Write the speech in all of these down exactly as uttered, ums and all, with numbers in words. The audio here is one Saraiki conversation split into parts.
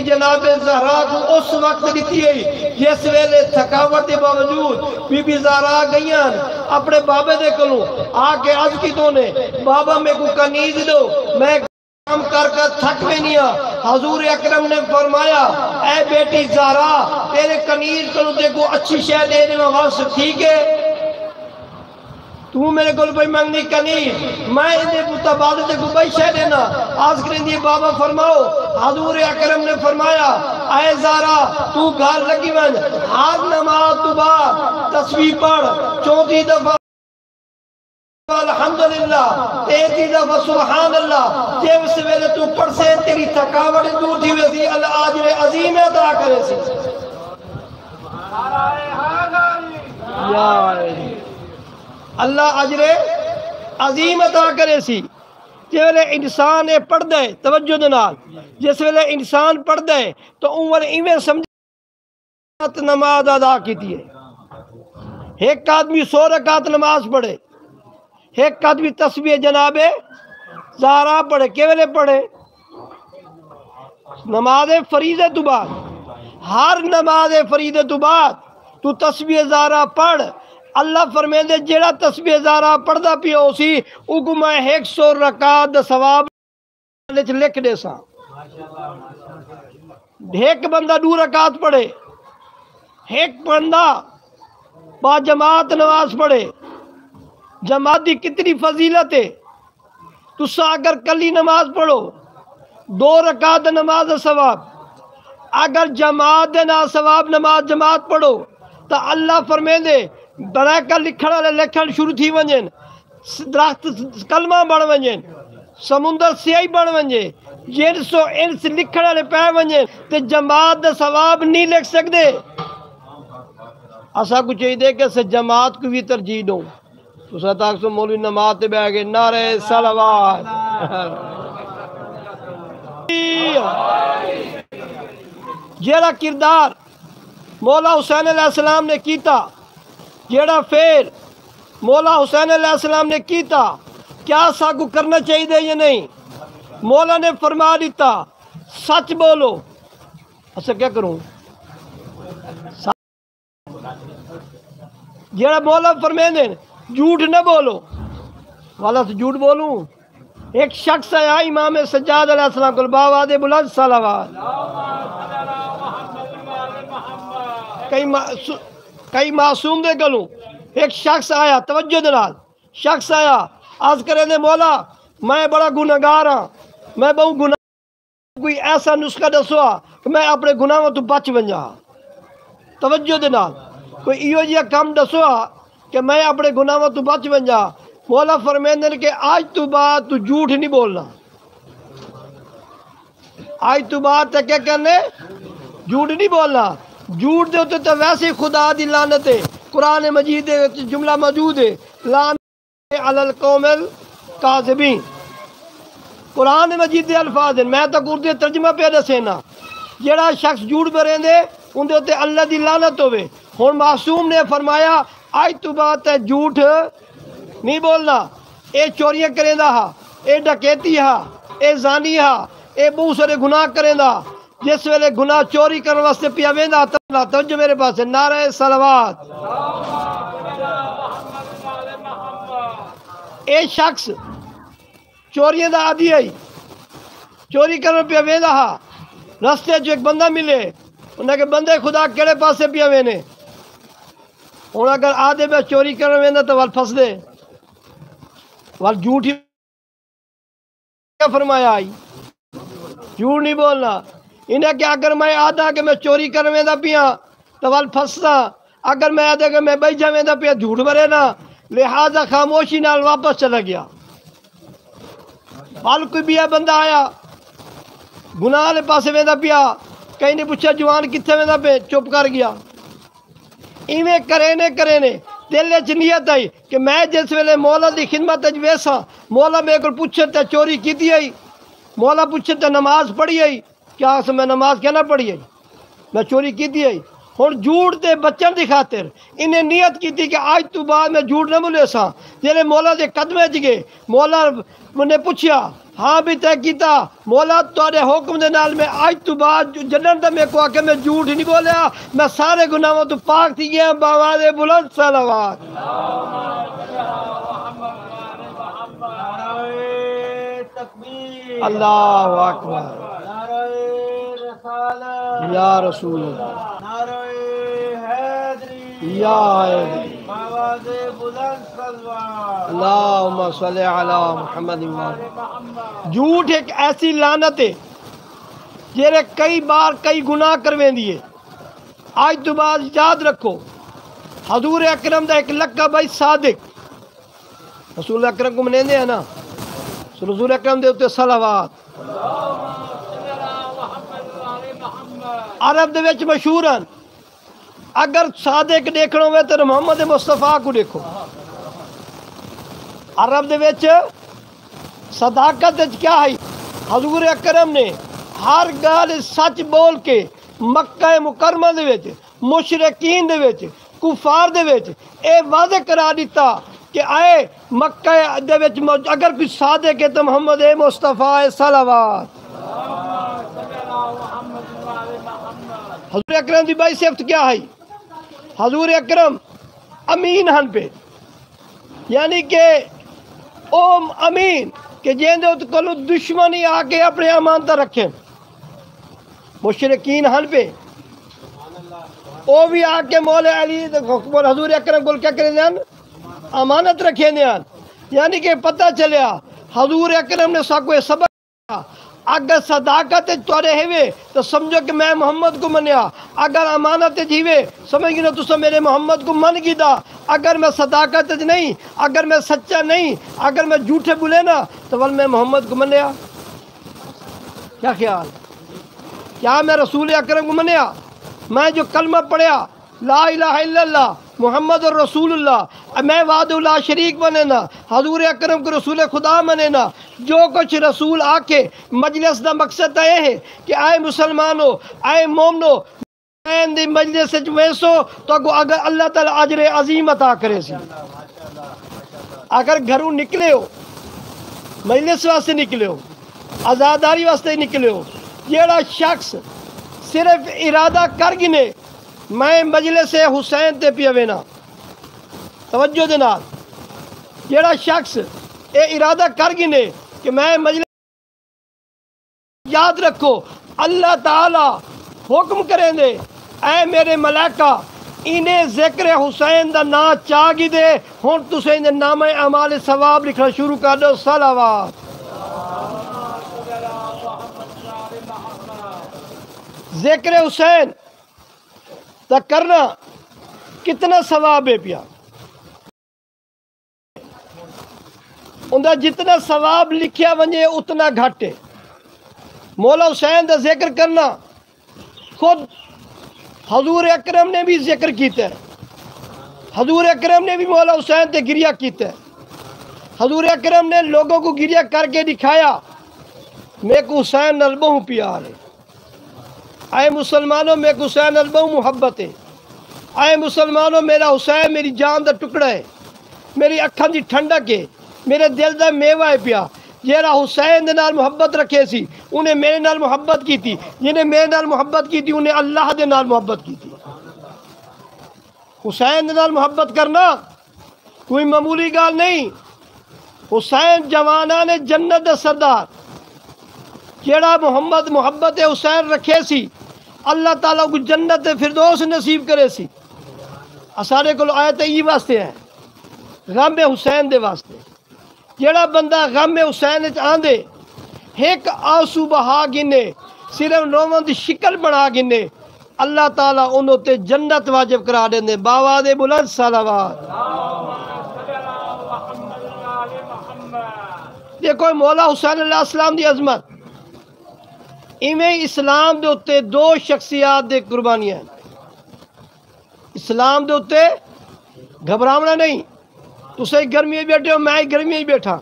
جناب زہرا کوں اس وقت ݙتی ہئی جس ویلے تھکاوٹ دے باوجود بی بی زہرا ڳئیاں ہن اپݨے بابے دے کولوں، آ کے عرض کیتو نے، بابا میکوں کنیز ݙیو، میں کم کر کر تھک ویندی ہاں۔ حضور اکرم نے فرمایا، اے بیٹی زہرا، تیݙے کنیز کولوں تیکوں اچھی شے ݙے ݙیواں، وس ٹھیک ہے؟ توں میݙے کول پئی منگدی کنیز، میں ایندے متبادل تیکوں ٻئی شے ݙینداں۔ عرض کریندی، بابا فرماؤ۔ حضور اکرم نے فرمایا، اے زہرا، توں گھر لڳی ونڄ، ہر نماز توں بعد تسبیح پڑھ، چوݙاہیں دفعہ الحمدللہ، تیتی دفعہ سبحان اللہ، جس ویلے توں پڑھسیں تیݙی تھکاوٹ دور تھی ویسی، اللہ اجر عظیم عطا کریسی۔ یا اللہ اجر عظیم عطا کریسی۔ جس ویلے انسان اے پڑھدا ہے توجہ دے نال، جس ویلے انسان پڑھدا ہے تو اوں ول ایویں سمجھ رکعت نماز ادا کیتی ہے۔ ہک آدمی سو رکعت نماز پڑھے، ہک آدمی تسبیح جناب زہرا پڑھے۔ کیویں پڑھے؟ نماز فریضے تو بعد، ہر نماز فریضے تو بعد تو تسبیح زہرا پڑھ۔ اللہ فرمیندے، جیڑھا تسبیح زہرا پڑھدا پیا ہوسی، اوکوں میں ہک سو رکعت دا ثواب وچ لکھ ݙیساں۔ ہک بندہ ݙو رکعت پڑھے، ہک بندہ با جماعت نماز پڑھے، جماعت دی کتنی فضیلت ہے۔ تساں اگر کلی نماز پڑھو، دو رکعت نماز دا ثواب، اگر جماعت دے نال ثواب نماز جماعت پڑھو، تاں اللہ فرمیندے، ملائکہ لکھݨ والے لکھݨ شروع تھی ونڄن، درخت کلمہ بݨ ونڄن، سمندر سیاہی بݨ ونڄے، جنس و انس لکھݨ والے پئے ونڄن تے جماعت دا ثواب نہیں لکھ سڳدے۔ اساں کوں چاہیدے کہ اساں جماعت کوں وی ترجیح ݙیوں۔ تساں تاں آکھسو مولوی نماز تے ٻہہ ڳئے، نعرہ صلوات۔ جیڑھا کردار مولا حسین علیہ السلام نے کیتا، جیڑھا فعل مولا حسین علیہ السلام نے کیتا، کیا ساکوں کرنا چاہیدا یا نہیں؟ مولا نے فرما ݙتا، سچ بولو۔ اساں کیا کروں؟ جیڑھا مولا فرمیندے نے، جھوٹ نہ بولو۔ والا تو جھوٹ بولوں؟ ایک شخص آیا امام سجاد علیہ السلام کول، باوا دے بلند صلوات۔ کئی معصو-، کئی معصوم دے کولوں ایک شخص آیا، توجہ دے نال شخص آیا، عرض کریندے، مولا، میں بڑا گنہگار ہاں، میں بہوں گناہ، کوئی ایسا نسخہ ݙسو ہا کہ میں اپݨے گناہاں توں بچ ونڄاں۔ توجہ دے نال کوئی ایہو جیہا کم ݙسو ہا کہ میں اپݨے گناہاں توں بچ ونڄاں۔ مولا فرمیندے نے کہ اڄ توں بعد توں جھوٹ نہیں بولنا۔ اڄ توں بعد تے کیا کرنے؟ جھوٹ نہیں بولنا۔ جھوٹ دے اتے تے ویسے ہی خدا دی لعنت ہے۔ قرآن مجید دے وچ جملہ موجود ہے، لعنت علی القوم الکاذبین۔ قرآن مجید دے الفاظ ہیں، میں تاں اردو ترجمہ پیا ݙسینا۔ جیڑھا شخص جھوٹ بریندے، اوندے اتے اللہ دی لعنت ہووے۔ ہݨ معصوم نے فرمایا، اڄ توں بعد تے جھوٹ نہیں بولنا۔ اے چوریاں کریندا ہا، اے ڈکیتی ہا، اے زانی ہا، اے بہوں سارے گناہ کریندا۔ جس ویلے گناہ چوری کرݨ واسطے پیا ویندا ہا، تاں توجہ میرے پاسے، نعرہ صلوات۔ اے شخص چوریاں دا عادی ہئی، چوری کرݨ پیا ویندا ہا۔ رستے چ ایک بندہ ملے، انہاں آکھے، بندے خدا، کیڑھے پاسے پیا ویندے؟ ہݨ اگر آہدے میں چوری کرݨ ویندا تاں ول پھسدے، ول جھوٹ ہی فرمایا ہئی، جھوٹ نہیں بولنا۔ انہاں آکھے، اگر میں آہداں کہ میں چوری کرݨ ویندا پیاں تاں ول پھسداں، اگر میں آہداں کہ میں ٻیٹھا ویندا پیاں، جھوٹ مرے نا۔ لہذا خاموشی نال واپس چلا ڳیا۔ ول کوئی ٻیا بندہ آیا، گناہ والے پاسے ویندا پیا، کہیں نے پچھیا، جوان کتھے ویندا پئیں؟ چپ کر ڳیا۔ ایویں کریندے کریندے دل وچ نیت آئی کہ میں جس ویلے مولا دی خدمت وچ ویساں، مولا میرے کول پچھے تے چوری کیتی ہئی، مولا پچھے تے نماز پڑھی ہئی، کیا آکھساں میں نماز کیا نہ پڑھی ہئی؟ میں چوری کیتی ہئی۔ ہݨ جھوٹ تے بچݨ دی خاطر انہیں نیت کیتی کہ اڄ توں بعد میں جھوٹ نہ ٻولیساں۔ جیلے مولا دے قدمیں اچ ڳئے، مولا نے پچھیا، ہاں بھی طے کیتا، مولا تہاݙے حکم دے نال میں اڄ توں بعد جو جݙݨ تاں میکوں آکھے میں جھوٹ ہی نہیں بولیا، میں سارے گناہاں توں پاک تھی ڳیا، باواں دے بلند صلوات۔ نعرہ تکبیر۔ اللہ اکبر۔ نعرہ رسالت۔ یا رسول اللہ۔ نعرہ حیدری۔ یا حیدری۔ آواز بلند صلوات۔ اللہم صل علی محمد و آل۔ جھوٹ ایک ایسی لعنت ہے جیڑھے کئی بار کئی گناہ کرویندی ہے۔ اج تو بعد یاد رکھو، حضور اکرم دا ایک لقب ہے صادق۔ رسول اکرم کو منیندے ہیں نا، سو حضور اکرم دے اتے صلوات۔ عرب دے وچ مشہور ہیں، اگر صادق ݙیکھݨا ہووے تے محمد مصطفیٰ کوں ݙیکھو۔ عرب دے وچ صداقت وچ کیا ہئی؟ حضور اکرم نے ہر ڳالھ سچ ٻول کے مکہ مکرمہ دے وچ، مشرکین دے وچ، کفار دے وچ اے واضح قرار ݙتا کہ اے مکہ دے وچ موج-، اگر کوئی صادق ہے تو محمد مصطفیٰ ہے، صلوات۔ حضور اکرم دی ٻئی صفت کیا ہئی؟ حضور اکرم امین ہن پے، یعنی کہ او امین کہ جیندے ات کولو دشمن ہی آ کے اپنے امانت رکھے۔ مشرکین ہن پے، او بھی آ کے مولا علی دے، مولا حضور اکرم کول کیا کریندے ہن؟ امانت رکھیندے ہن۔ یعنی کہ پتہ چلیا حضور اکرم نے ساکوں اے سبق، اگر صداقت وچ تہاݙے ہیوے تو سمجھو کہ میں محمد کو منیا، اگر امانت وچ ہیوے سمجھ گھنو تساں میرے محمد کو من گھدا، اگر میں صداقت وچ نہیں، اگر میں سچا نہیں، اگر میں جھوٹے بولے نا تو ول میں محمد کو منیا۔ کیا خیال؟ کیا میں رسول اکرم کو منیا؟ میں جو کلمہ پڑھیا، لا الہ الا اللہ محمد رسول اللہ، میں وحدہ لا شریک منینا، حضور اکرم کو رسول خدا منینا، جو کچھ رسول آکھے، مجلس دا مقصد تاں اے ہے کہ اے مسلمانو، اے مومنو، حسین دی مجلس وچ ویسو تو اگو اگر اللہ تعالی اجر عظیم عطا کرے سی۔ اگر گھروں نکلے ہو، مجلس واسطے نکلے ہو، عزاداری واسطے نکلے ہو، جیڑا شخص صرف ارادہ کر گھنے میں مجلس حسین تے پیا وینا، توجہ دے نال، جیڑا شخص اے ارادہ کر گھنے کہ میں مجلس، یاد رکھو، اللہ تعالی حکم کریندے، اے میرے ملائکہ، انہیں ذکر حسین دا ناں چا گھدے، ہن تساں ایندے نامہ اعمال ثواب لکھنا شروع کر ݙیو۔ صلوات۔ ذکر حسین دا کرنا کتنا ثواب ہے پیا۔ اوندا جتنا ثواب لکھیا ونڄے اتنا گھٹ ہے۔ مولا حسین دا ذکر کرنا خود حضور اکرم نے بھی ذکر کیتا ہے۔ حضور اکرم نے بھی مولا حسین تے گریہ کیتا ہے۔ حضور اکرم نے لوگوں کو گریہ کر کے دکھایا، میکوں حسین نال ٻہوں پیار ہے۔ اے مسلمانو، میکوں حسین نال ٻہوں محبت ہے۔ اے مسلمانو، میرا حسین میری جان دا ٹکڑا ہے، میری اکھاں دی ٹھنڈک ہے، میرے دل دا میوہ ہے پیا۔ جیڑھا حسین دے نال محبت رکھے سی، انہیں میرے نال محبت کیتی، جنہیں میرے نال محبت کیتی، انہیں اللہ دے نال محبت کیتی۔ حسین دے نال محبت کرنا کوئی معمولی ڳالھ نہیں۔ حسین جواناں نے جنت دا سردار، جیڑھا محمد محبت حسین رکھے سی، اللہ تعالیٰ کو جنت فردوس نصیب کرے سی۔ اساݙے کول آیت ای واسطے ہے، غم حسین دے واسطے۔ جیڑھا بندہ غم حسین وچ آندے، ہک آنسو بہا گھنے، صرف روون دی شکل بݨا گھنے، اللہ تعالیٰ اونوں تے جنت واجب کرا ݙیندے۔ باوا دے بلند صلوات۔ دیکھو مولا حسین علیہ السلام دی عظمت۔ ایویں اسلام دے اتے دو شخصیات دے قربانیاں ہن۔ اسلام دے اتے گھبراوݨا نہیں۔ تساں گرمی وچ ٻیٹھے ہو، میں گرمی وچ ٻیٹھا،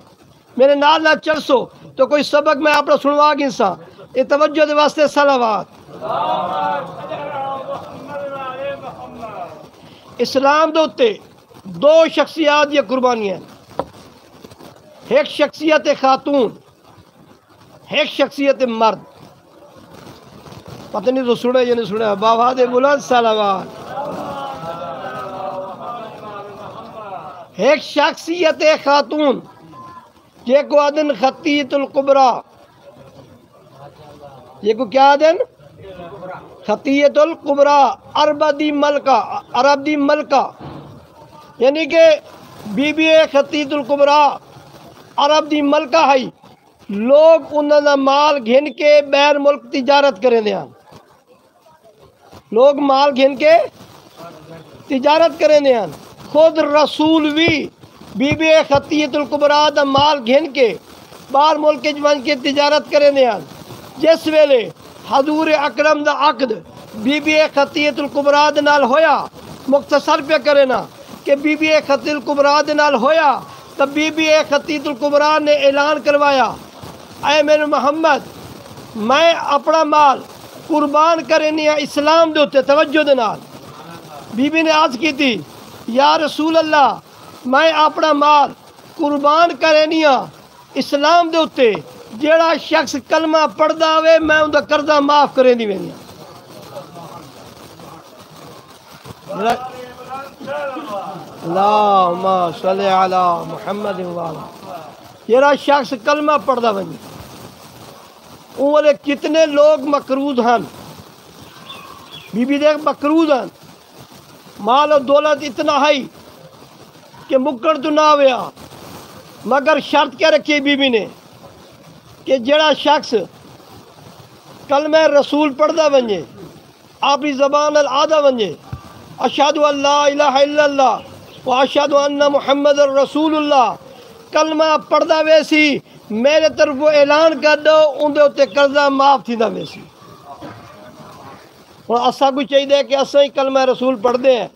میرے نال نال چلسو تو کوئی سبق میں اپݨا سݨوا گھنساں۔ اے توجہ دے واسطے صلوات۔ اسلام دے اتے دو شخصیات دی قربانی ہے۔ ایک شخصیت خاتون، ہک شخصیت مرد، پتہ نہیں تو سنیا یا نہیں سنیا، بابا دے بلند صلوات۔ ہک شخصیت خاتون، جے کو آدن خطیت القبرا، جے کو کیا آدن؟ خطیت القبرا، عرب دی ملکہ، عرب دی ملکہ، یعنی کہ بی بی اے خطیت القبرا عرب دی ملکہ ہئی۔ لوگ انہاں دا مال گھن کے ٻاہر ملک تجارت کریندے ہن۔ لوگ مال گھن کے تجارت کریندے ہن۔ خود رسول وی بی بی اے خطیت القبرا دا مال گھن کے ٻاہر ملک اچ ونڄ کے تجارت کریندے ہن۔ جس ویلے حضور اکرم دا عقد بی بی اے خطیت القبرا دے نال ہویا، مختصر پیا کرینا کہ بی بی اے خطیت القبرا دے نال ہویا، تاں بی بی اے خطیت القبرا نے اعلان کروایا، اے میرے محمد، میں اپݨا مال قربان کرینی ہاں اسلام دے اتے۔ توجہ دے نال بی بی نے عرض کیتی، یا رسول اللہ، میں اپݨا مال قربان کرینی ہاں اسلام دے اتے، جیڑھا شخص کلمہ پڑھدا ہوئے میں اوندا قرضہ معاف کریندی ویندی ہاں۔ اللہم صلی علی محمد وعلی۔ جیڑھا شخص کلمہ پڑھدا ونڄے، اوں ویلے کتنے لوگ مقروض ہن، بی بی دے مقروض ہن، مال و دولت اتنا ہئی کہ مکݨ توں نہ ویا، مگر شرط کیا رکھی بی بی نے کہ جیڑھا شخص کلمہ رسول پڑھدا ونڄے، اپݨی زبان نال آہدا ونڄے، اشہد ان لا الہ الا اللہ و اشہد ان محمد رسول اللہ، کلمہ پڑھدا ویسی، میرے طرفوں اعلان کر ݙیو، اوندے اتے قرضہ معاف تھیندا ویسی۔ ہݨ اساں کوں چاہیدے کہ اساں ہی کلمہ رسول پڑھدے ہیں،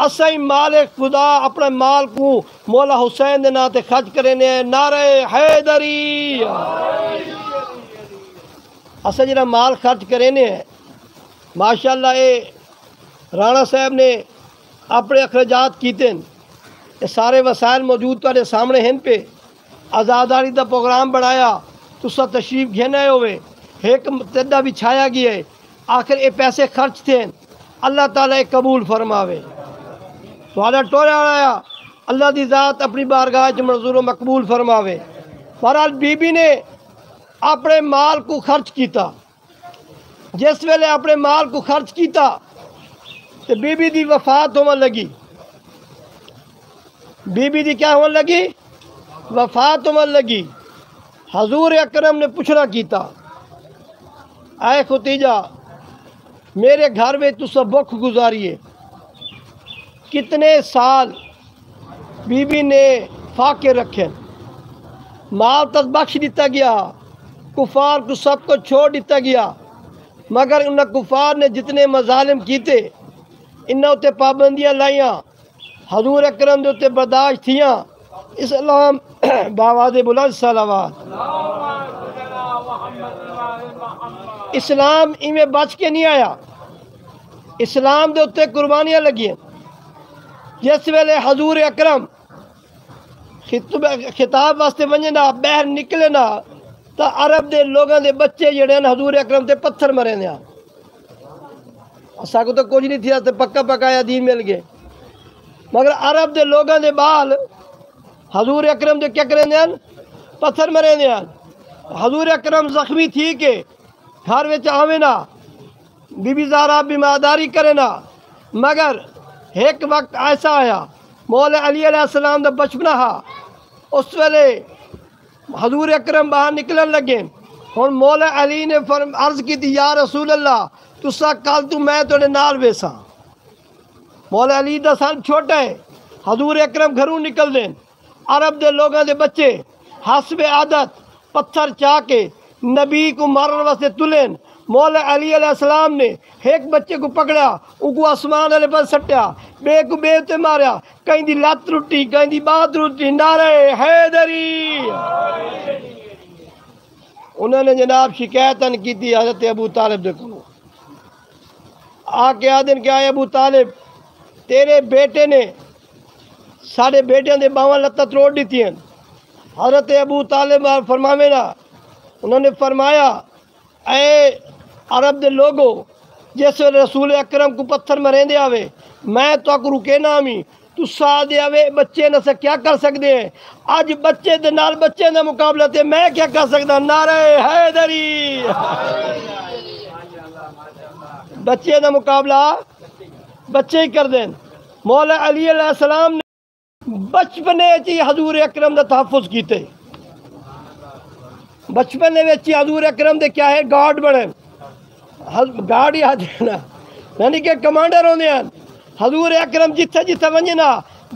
اساں ہی مال خدا اپݨے مال کوں مولا حسین دے ناں تے خرچ کرینے ہیں۔ نعرہ حیدری۔ اساں جیڑھا مال خرچ کرینے ہیں، ماشاءاللہ اے رانا صاحب نے اپݨے اخراجات کیتے ہن، اے سارے وسائل موجود تہاݙے سامݨے ہن پئے۔ عزاداری دا پروگرام بݨایا، تساں تشریف گھن آئے ہوئے، ہک تݙا وچھایا ڳیا ہے۔ آخر اے پیسے خرچ تھئن، اللہ تعالیٰ اے قبول فرماوے۔ تہاݙا ٹورا آیا، اللہ دی ذات اپݨی بارگاہ وچ منظور و مقبول فرماوے۔ بہرحال بی بی نے اپݨے مال کوں خرچ کیتا۔ جس ویلے اپݨے مال کوں خرچ کیتا تے بی بی دی وفات ہووݨ لڳی۔ بی بی دی کیا ہووݨ لڳی؟ وفات ہووݨ لڳی۔ حضور اکرم نے پچھݨا کیتا، اے ختیجہ، میرے گھر وچ تساں بکھ گزاری ہے، کتنے سال بی بی نے فاقے رکھے، مال تاں بخش ݙتا ڳیا، کفار کوں سب کجھ چھوڑ ݙتا ڳیا، مگر انہاں کفار نے جتنے مظالم کیتے، انہاں اتے پابندیاں لائیاں، حضور اکرم دے اتے برداشت تھیاں۔ اسلام بآواز بلند صلوات۔ اسلام ایویں بچ کے نہیں آیا، اسلام دے اتے قربانیاں لڳیاں۔ جس ویلے حضور اکرم خطب-، خطاب واسطے ونڄے نا، ٻاہر نکلے نا، تاں عرب دے لوگاں دے ٻچے جیڑھے ہن حضور اکرم تے پتھر مریندے ہن۔ اساکوں تاں کجھ نہیں تھیا، تے پکا پکایا دین مل ڳئے۔ مگر عرب دے لوگاں دے ٻال حضور اکرم تے کیا کریندے ہن؟ پتھر مریندے ہن۔ حضور اکرم زخمی تھی کے گھر وچ آوے نا، بی بی زہرا بیمارداری کرے نا، مگر ہک وقت ایسا آیا، مولا علی علیہ السلام دا بچپنا ہا، اس ویلے حضور اکرم ٻاہر نکلݨ لڳے۔ ہݨ مولا علی نے فرم-، عرض کیتی، یا رسول اللہ، تساں کل توں میں تہاݙے نال ویساں۔ مولا علی دا سن چھوٹا ہے۔ حضور اکرم گھروں نکلدن، عرب دے لوگاں دے ٻچے حسب عادت پتھر چا کے نبی کوں مارݨ واسطے تلن۔ مولا علی علیہ السلام نے ہک ٻچے کوں پکڑیا، اونکوں آسمان والے پاسے سٹیا، ٻئے کوں ٻئے اتے ماریا، کہیں دی لت ٹرٹی، کہیں دی ٻاہ ٹرٹی۔ نعرہ حیدری۔ انہاں نے جناب شکایت ہن کیتی حضرت ابو طالب دے کولوں۔ آ کے آہدن کہ اے ابو طالب، تیرے بیٹے نے ساݙے بیٹیاں دے ٻاہواں لتاں تروڑ ݙتیاں۔ حضرت ابو طالب فرماوے نا، انہاں نے فرمایا، اے عرب دے لوگو، جس ویلے رسول اکرم کوں پتھر مریندے آوے، میں تہاکوں رکینا ہمی، تساں آہدے آوے بچے نال اساں کیا کر سڳدے ہیں؟ اڄ بچے دے نال بچے دا مقابلہ تے میں کیا کر سڳداں؟ نعرہ حیدری! بچے دا مقابلہ بچے ہی کردے ہن۔ مولا علی علیہ السلام نے بچپنے اچ ہی حضور اکرم دا تحفظ کیتے۔ بچپنے وچ ہی حضور اکرم دے کیا ہے، گارڈ بݨے۔ حض-، گارڈ ہی آہدے نا، یعنی کہ کمانڈر ہوندے ہن۔ حضور اکرم جتھے جتھے ونڄے نا،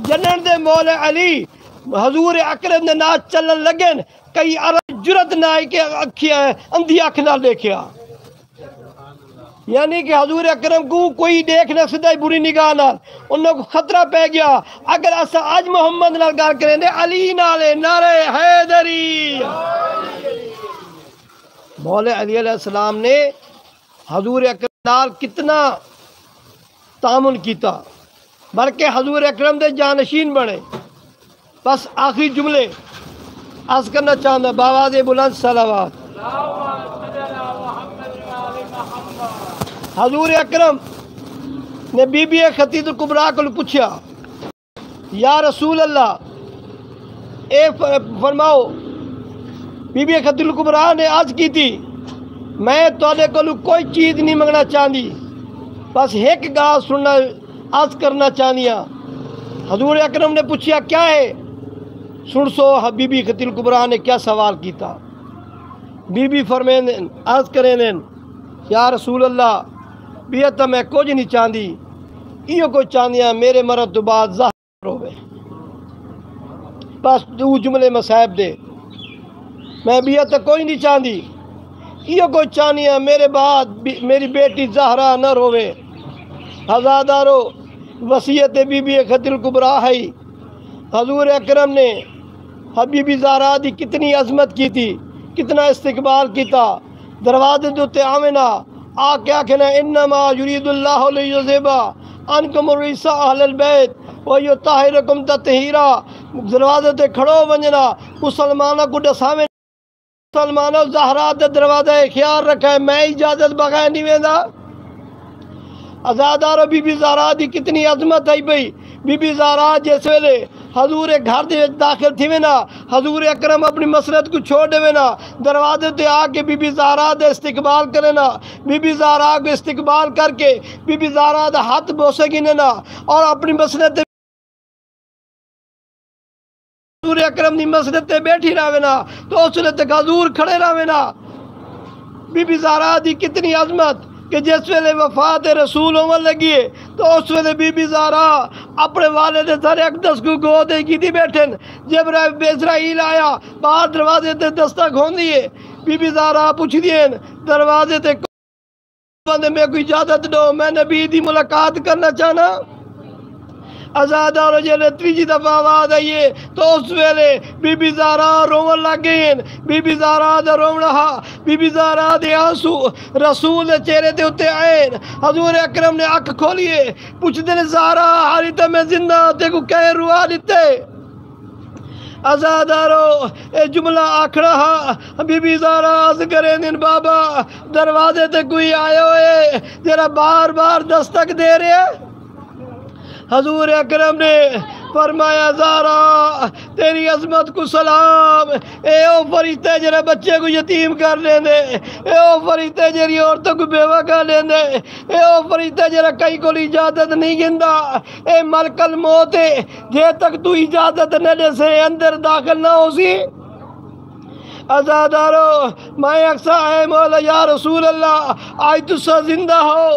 جنن دے مولا علی حضور اکرم دے نال چلن لڳن، کئی عرب جرت نہ آئی کہ اکھیاں اندھی اکھ نال ݙیکھیا۔ یعنی کہ حضور اکرم کوں کوئی ݙیکھ نہ سڳدا ہئی بری نگاہ نال، انہاں کوں خطرہ پئے ڳیا۔ اگر اساں اڄ محمد نال ڳالھ کریں تے علی نال ہے، نعرہ حیدری۔ مولا علی علیہ السلام نے حضور اکرم نال کتنا تعاون کیتا، بلکہ حضور اکرم دے جانشین بݨے۔ بس آخری جملے عرض کرنا چاہندا، باواز بلند صلوات۔ حضور اکرم نے بی بی خدیجۃ الکبریٰ کوں پچھیا، یا رسول اللہ، اے ف-، فرماؤ، بی بی خدیجۃ الکبریٰ نے عرض کیتی، میں تہاݙے کولوں کوئی چیز نہیں منگݨا چاہندی، بس ہک ڳالھ سݨݨا عرض کرݨا چاہندی ہاں۔ حضور اکرم نے پچھیا، کیا ہے؟ سݨسو، بی بی خدیجۃ الکبریٰ نے کیا سوال کیتا۔ بی بی فرمیندن، عرض کریندن، یا رسول اللہ، ٻیا تاں میں کجھ نہیں چاہندی، ایہو کجھ چاہندی ہاں میݙے مرݨ توں بعد زہرا رووے۔ بس ݙو جملے مصائب دے، میں ٻیا تاں کجھ نہیں چاہندی، ایہو کجھ چاہندی ہاں میݙے بعد بی-، میݙی بیٹی زہرا نہ رووے۔ عزادارو، وصیت بی بی خدیجۃ الکبریٰ ہئی۔ حضور اکرم نے بی بی زہرا دی کتنی عظمت کیتی، کتنا استقبال کیتا۔ دروازے دے اتے آوے نا، آ کے آکھے نا، انما یرید اللہ لیذھب عنکم الرجس اہل البیت ویطہرکم تطہیرا۔ دروازے تے کھڑو ونڄے نا، مسلماناں کوں ݙساوے، مسلمانو، زہرا دے دروازے خیال رکھے، میں اجازت بغیر نہیں ویندا۔ عزادارو، بی بی زہرا دی کتنی عظمت ہئی پئی۔ بی بی زہرا جس ویلے حضور گھر دے وچ داخل تھیوے نا، حضور اکرم اپݨی مسند کوں چھوڑ ݙیوے نا، دروازے تے آ کے بی بی زہرا دا استقبال کرے نا، بی بی زہرا کوں استقبال کر کے بی بی زہرا دا ہتھ بوسے گھنے نا، اور اپݨی مسند تے حضور اکرم دی مسند تے ٻیٹھی رہوے نا، تو اس ویلے تک حضور کھڑے رہوے نا۔ بی بی زہرا دی کتنی عظمت کہ جس ویلے وفات رسول ہووݨ لڳی ہے، تو اس ویلے بی بی زہرا اپݨے والد سر اقدس کوں گود اچ گھدی ٻیٹھن۔ جبرائیل، عزرائیل آیا، ٻاہر دروازے تے دستک ہوندی ہے۔ بی بی زہرا پچھدی ہن، دروازے تے کون بندے؟ میکوں اجازت ݙو، میں نبی دی ملاقات کرݨا چاہناں۔ عزادارو، جیلے تریجھی دفعہ آواز آئی ہے، تو اس ویلے بی بی زہرا رووݨ لڳ ڳئی ہن۔ بی بی زہرا دا رووݨا ہا، بی بی زہرا دے آنسو رسول دے چہرے دے اتے آئے ہن۔ حضور اکرم نے اکھ کھولی ہے، پچھدے نے، زہرا، حالی تاں میں زندہ ہاں، تیکوں کئیں روا ݙتے؟ عزادارو، اے جملہ آکھݨا ہا، بی بی زہرا عرض کریندن، بابا، دروازے تے کوئی آیا ہوئے جیڑھا بار بار دستک دے رہیا ہے؟ حضور اکرم نے فرمایا، زہرا، تیری عظمت کوں سلام، اے او فرشتہ ہے جیڑھا بچے کوں یتیم کر ݙیندے، اے او فرشتہ ہے جیڑھی عورتاں کوں بیوہ کر ݙیندے، اے او فرشتہ ہے جیڑھا کہیں کول اجازت نہیں گھندا، اے ملک الموت ہے، جے تک توں اجازت نہ ݙیسیں اندر داخل نہ ہوسی۔ عزادارو، میں آکھساں، اے مولا، یا رسول اللہ، اڄ تساں زندہ ہو،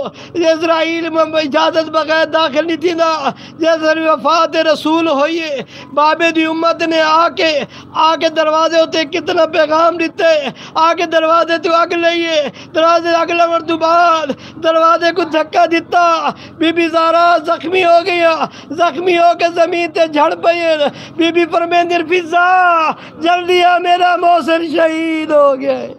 عزرائیل میں اجازت بغیر داخل نہیں تھیندا۔ جس ویلے وفات رسول ہوئی ہے، بابے دی امت نے آ کے، آ کے دروازے اتے کتنا پیغام ݙتے، آ کے دروازے توں اڳ لئی ہے، دروازے اڳ لوݨ توں بعد دروازے کوں دھکا ݙتا، بی بی زہرا زخمی ہو ڳئی ہے، زخمی ہو کے زمین تے جھڑ پئی ہے۔ بی بی فرمیندی، فضہ، جلدی آ، میݙا محسن شہید ہو ڳیا ہے۔